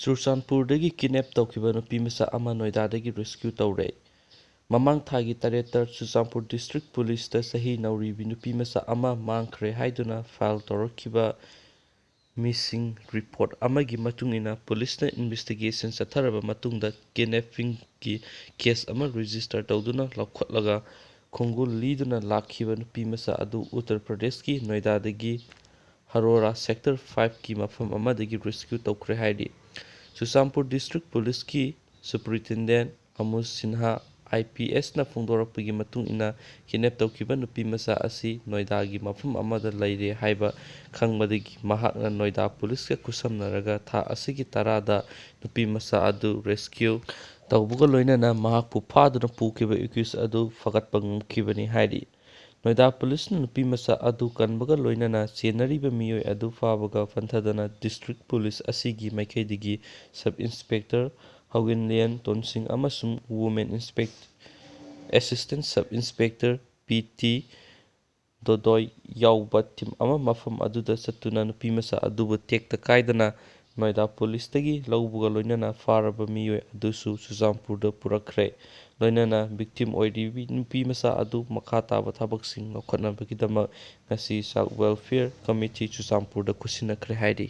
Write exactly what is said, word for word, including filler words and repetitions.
ꯆꯨꯔꯆꯥꯟꯄꯨꯔꯗꯒꯤ ꯀꯤꯗꯅꯦꯞ ꯇꯧꯈꯤꯕ ꯅꯨꯄꯤ ꯃꯆꯥ ꯑꯃ ꯅꯣꯏꯗꯥꯗꯒꯤ ꯔꯦꯁꯀ꯭ꯌꯨ ꯇꯧꯔꯦ꯫ ꯃꯃꯥꯡ ꯊꯥꯒꯤ ꯇꯔꯦꯠꯇ ꯆꯨꯔꯆꯥꯟꯄꯨꯔ ꯗꯤꯁꯇ꯭ꯔꯤꯛ ꯄꯨꯂꯤꯁꯇ ꯆꯍꯤ ꯅꯧꯔꯤꯕꯤ ꯅꯨꯄꯤ ꯃꯆꯥ ꯑꯃ ꯃꯥꯡꯈ꯭ꯔꯦ ꯍꯥꯏꯗꯨꯅ ꯐꯥꯏꯜ ꯇꯧꯔꯛꯈꯤꯕ ꯃꯤꯁꯤꯡ ꯔꯤꯄꯣꯔꯠ ꯑꯃꯒꯤ ꯃꯇꯨꯡ ꯏꯟꯅ ꯄꯨꯂꯤꯁꯅ ꯏꯟꯚꯦꯁꯇꯤꯒꯦꯁꯟ ꯆꯠꯊꯔꯕ ꯃꯇꯨꯡꯗ ꯀꯤꯗꯅꯦꯄꯤꯡꯒꯤ ꯀꯦꯁ ꯑꯃ ꯔꯦꯖꯤꯁꯇꯔ ꯇꯧꯗꯨꯅ ꯂꯧꯈꯠꯂꯒ ꯈꯣꯡꯒꯨꯜ ꯂꯤꯗꯨꯅ ꯂꯥꯛꯈꯤꯕ ꯅꯨꯄꯤ ꯃꯆꯥ ꯑꯗꯨ ꯎꯠꯇꯔ ꯄ꯭ꯔꯗꯦꯁꯀꯤ ꯅꯣꯏꯗꯥꯗꯒꯤ ꯍꯔꯣꯔꯥ ꯁꯦꯛꯇꯔ ꯐꯥꯏꯚꯀꯤ ꯃꯐꯝ ꯑꯃꯗꯒꯤ ꯔꯦꯁꯀ꯭ꯌꯨ ꯇꯧꯈ꯭ꯔꯦ ꯍꯥꯏꯔꯤ꯫ ꯆꯨꯔꯆꯥꯟꯄꯨꯔ ꯗꯤꯁꯇ꯭ꯔꯤꯛ ꯄꯨꯂꯤꯁꯀꯤ ꯁꯨꯄꯔꯤꯟꯇꯦꯟꯗꯦꯟ ꯑꯃꯨ ꯁꯤꯟꯍꯥ, ꯑꯥꯏ ꯄꯤ ꯑꯦꯁꯅ ꯐꯣꯡꯗꯣꯔꯛꯄꯒꯤ ꯃꯇꯨꯡ ꯏꯟꯅ, ꯀꯤꯗꯅꯦꯞ ꯇꯧꯈꯤꯕ ꯅꯨꯄꯤ ꯃꯆꯥ ꯑꯁꯤ ꯅꯣꯏꯗꯥꯒꯤ ꯃꯐꯝ ꯑꯃꯗ ꯂꯩꯔꯦ ꯍꯥꯏꯕ ꯈꯪꯕꯗꯒꯤ ꯃꯍꯥꯛꯅ ꯅꯣꯏꯗꯥ ꯄꯨꯂꯤꯁꯀ ꯈꯨꯠꯁꯝꯅꯔꯒ ꯊꯥ ꯑꯁꯤꯒꯤ ꯇꯔꯥꯗ ꯅꯨꯄꯤ ꯃꯆꯥ ꯑꯗꯨ ꯔꯦꯁꯀ꯭ꯌꯨ ꯇꯧꯕꯒ ꯂꯣꯏꯅꯅ ꯃꯍꯥꯛꯄꯨ ꯐꯥꯗꯨꯅ ꯄꯨꯈꯤꯕ ꯑꯦꯀ꯭ꯌꯨꯁ ꯑꯗꯨ ꯐꯒꯠꯄ ꯉꯝꯈꯤꯕꯅꯤ ꯍꯥꯏꯔꯤ꯫ ꯅꯣꯏꯗꯥ ꯄꯨꯂꯤꯁꯅ ꯅꯨꯄꯤ ꯃꯆꯥ ꯑꯗꯨ ꯀꯟꯕꯒ ꯂꯣꯏꯅꯅ ꯆꯦꯟꯅꯔꯤꯕ ꯃꯤꯑꯣꯏ ꯑꯗꯨ ꯐꯥꯕꯒ ꯐꯟꯊꯗꯅ ꯗꯤꯁꯇ꯭ꯔꯤꯛ ꯄꯨꯂꯤꯁ ꯑꯁꯤꯒꯤ ꯃꯥꯏꯀꯩꯗꯒꯤ ꯁꯕ ꯏꯟꯁꯄꯦꯛꯇꯔ ꯍꯧꯒꯤꯟꯂꯤꯌꯟ ꯇꯣꯟꯁꯤꯡ ꯑꯃꯁꯨꯡ women inspector-, assistant sub inspector P T Dodoi ꯌꯥꯎꯕ ꯇꯤꯝ ꯑꯃ ꯃꯐꯝ ꯑꯗꯨꯗ ꯆꯠꯇꯨꯅ ꯅꯨꯄꯤ ꯃꯆꯥ ꯑꯗꯨꯕꯨ ꯇꯦꯛꯇ ꯀꯥꯏꯗꯅ ꯅꯣꯏꯗꯥ ꯄꯨꯂꯤꯁꯇꯒꯤ ꯂꯧꯕꯒ ꯂꯣꯏꯅꯅ ꯐꯥꯔꯕ ꯃꯤꯑꯣꯏ ꯑꯗꯨꯁꯨ ꯆꯨꯔꯆꯥꯟꯄꯨꯔꯗ ꯄꯨꯔꯛꯈ꯭ꯔꯦ꯫ ꯂꯣꯏꯅꯅ ꯚꯤꯛꯇꯤꯝ ꯑꯣꯏꯔꯤꯕꯤ ꯅꯨꯄꯤ ꯃꯆꯥ ꯑꯗꯨ ꯃꯈꯥ ꯇꯥꯕ ꯊꯕꯛꯁꯤꯡ ꯂꯧꯈꯠꯅꯕꯒꯤꯗꯃꯛ ꯉꯁꯤ ꯆꯥꯏꯜ ꯋꯦꯜꯐꯤꯌꯔ ꯀꯃꯤꯇꯤ ꯆꯨꯔꯆꯥꯟꯄꯨꯔꯗ ꯈꯨꯠꯁꯤꯟꯅꯈ꯭ꯔꯦ ꯍꯥꯏꯔꯤ꯫